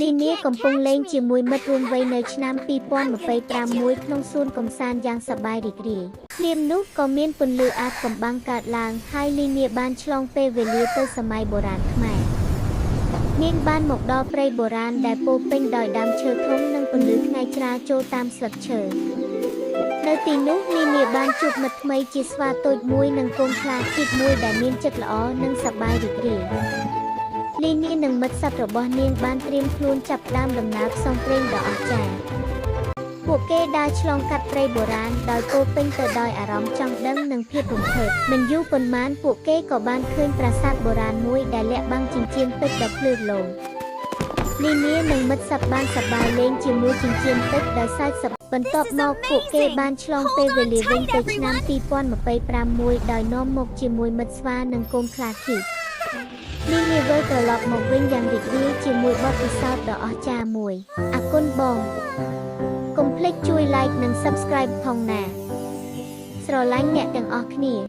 លីនាកំពុងលេងជាមួយមិត្តរួមវ័យនៅឆ្នាំ2025ក្នុងសួនកំសាន្តយ៉ាងសប្បាយរីករាយភ្លាមនោះក៏មានពន្លឺអាថ៌កំបាំងកើតឡើងហើយលីនាបានឆ្លងពេលវេលាទៅសម័យបុរាណខ្មែរនាងបានមកដល់ព្រៃបុរាណដែលពោរពេញដោយដើមឈើធំនិងពន្លឺថ្ងៃច្រាលចូលតាមស្លឹកឈើនៅទីនោះលីនាបានជួបមិត្តថ្មីជាស្វាតូចមួយនិងកូនខ្លាឃីតមួយដែលមានចិត្តល្អនិងសប្បាយរីករាយ លីនានិងមិត្តសត្វរបស់នាងបានត្រៀមខ្លួនចាប់ផ្ដើមដំណើរផ្សងព្រេងដ៏អស្ចារ្យពួកគេដើរឆ្លងកាត់ព្រៃបុរាណដោយពោរពេញទៅដោយអារម្មណ៍ចង់ដឹងនិងភាពរំភើបមិនយូរប៉ុន្មានពួកគេក៏បានឃើញប្រាសាទបុរាណមួយដែលលាក់បាំងចិញ្ចៀនពេជ្រដ៏ភ្លឺរលោងលីនានិងមិត្តសត្វបានសប្បាយលេងជាមួយចិញ្ចៀនពេជ្រដោយសើចសប្បាយបន្ទាប់មកពួកគេបានឆ្លងពេលវេលាវិញទៅឆ្នាំ2025ដោយនាំមកជាមួយមិត្តស្វានិងកូនខ្លាឃីត លីនាវិលត្រឡប់មកវិញយ៉ាងរីករាយជាមួយបទពិសោធន៍ដ៏អស្ចារ្យមួយអរគុណបងកុំភ្លេចជួយ like និង subscribe ផងណាស្រឡាញ់អ្នកទាំងអស់គ្នា។